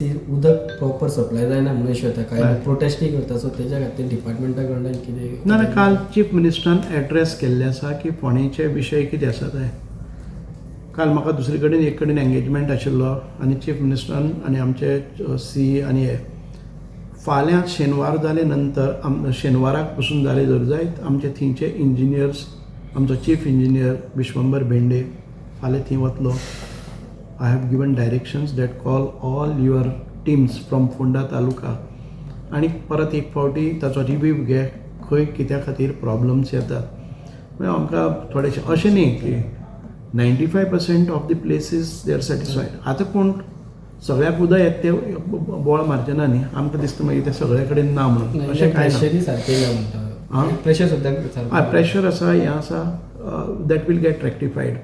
उदक proper supply जायना म्हणून इशू येता. कांय प्रोटेस्टूय करता, सो तेज्या खातीर डिपार्टमेंटा कडल्यान कितें? ना ना, काल चीफ मिनिस्टरान एड्रेस केल्ले आसा की फोंडेचे विशय कितें आसा ते. काल म्हाका दुसरे कडेन एक कडेन एंगेजमेंट आशिल्लो आनी चीफ मिनिस्टरान आनी आमचे सी आनी हे फाल्यां शेनवार जाले नंतर शेनवाराक पसून जाले जर जायत, आमचे थंयचे इंजिनियर्स, आमचो चीफ इंजिनियर विश्वंबर भेंडे फाल्यां थंय वतलो. I have given directions that call all your teams from Ponda taluka आनी परत एक फावटी ताचो रिव्यू घे, खंय कित्या खातीर प्रॉब्लम्स येतात. म्हळ्यार आमकां थोडेशें अशें न्ही की 95% of the places they are satisfied. आतां कोण सगळ्याक उदक येता ते बोळ मारचे ना न्ही. आमकां दिसता मागीर तें सगळे कडेन ना म्हणून, अशें कांय ना. प्रेशरूय सारकें ना म्हणटा. प्रेशर सुद्दां सारकें. प्रेशर आसा, हें आसा, that will get rectified.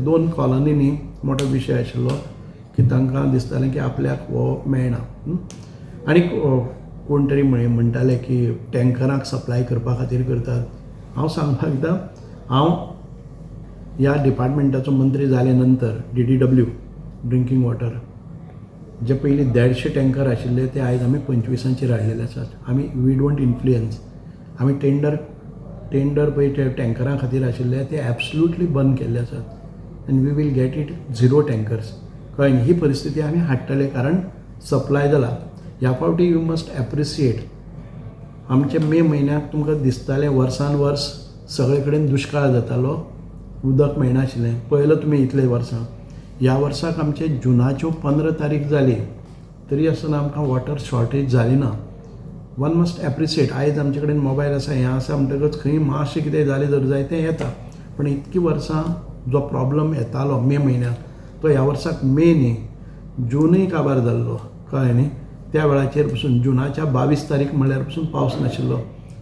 दोन कॉलनीनी मोठो विशय आशिल्लो की तांकां दिसतालें की आपल्याक हो मेळना. आनी कोण तरी म्हणटाले की टँकरांक सप्लाय करपा खातीर करतात. हांव सांगपाक एकदां, हांव ह्या डिपार्टमेंटाचो मंत्री जाले नंतर डीडीडब्ल्यू ड्रिंकींग वॉटर जे पयलीं 150 टँकर आशिल्ले ते आयज आमी 25आंचेर हाडलेले आसात. आमी we don't influence. आमी टेंडर पळय ते टँकरां खातीर आशिल्ले ते एब्सोल्युटली बंद केल्ले आसात and we will get it zero tankers. कळ्ळें न्ही? ही परिस्थिती आमी हाडटले कारण सप्लाय जाला ह्या फावटी. You must appreciate, आमचे मे म्हयन्याक तुमकां दिसतालें वर्सान वर्स सगळे कडेन दुश्काळ जातालो, उदक मेळनाशिल्लें. पळयलां तुमी इतले वर्सां. ह्या वर्साक आमचे जुनाच्यो 15 तारीख जाली तरी आसतना आमकां वॉटर शॉर्टेज जाली ना. वन मस्ट एप्रिशिएट, आयज आमचे कडेन मोबायल आसा, हें आसा म्हणटकच खंय मातशें कितें जालें जर जाय तें येता. पण इतकीं वर्सां जो प्रॉब्लम येतालो मे म्हयन्याक तो ह्या वर्साक मे न्ही, जुनूय काबार जाल्लो. कळ्ळें न्ही? त्या वेळाचेर पसून जुनाच्या 22 तारीख म्हणल्यार पसून पावस नाशिल्लो.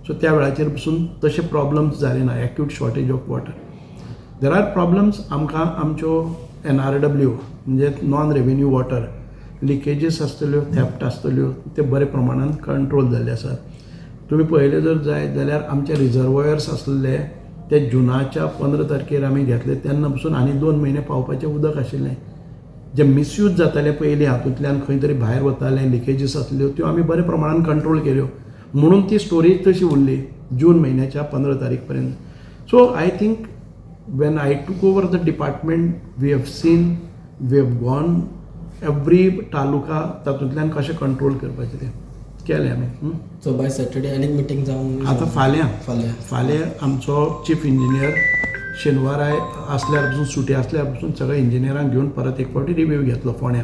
सो त्या वेळाचेर पसून तशे प्रॉब्लम्स जाले ना, acute shortage of water. There are problems. आमकां आमच्यो एनआरडब्ल्यू म्हणजे नॉन रेवेन्यू वॉटर लिकेजीस आसतल्यो, थेफ्ट आसतल्यो, ते बरे प्रमाणान कंट्रोल जाल्ले आसात. तुमी पळयलें जर जायत जाल्यार आमचे रिजर्वयर्स आसले ते जुनाच्या 15 तारखेर आमी घेतले तेन्ना पसून आनी 2 म्हयने पावपाचें उदक आशिल्लें. जे मिसयूज जाताले पयलीं, हातूंतल्यान खंय तरी भायर वताले, लिकेजीस आसल्यो, त्यो आमी बऱ्या प्रमाणान कंट्रोल केल्यो म्हणून ती स्टोरेज तशी उरली जून म्हयन्याच्या 15 तारीख पर्यंत. So I think when I took over the department, we have seen, we have gone every taluka, तातूंतल्यान कशें कंट्रोल करपाचें तें केलें आमी. सो बाय सॅटर्डे आनीक मिटींग जावन आतां फाल्यां. फाल्यां. फाल्यां आमचो चीफ इंजिनियर शेनवाराय आसल्यार पसून, सुटी आसल्यार पसून सगळे इंजिनियरांक घेवन परत एक फावटी रिव्यू घेतलो फोंड्यां.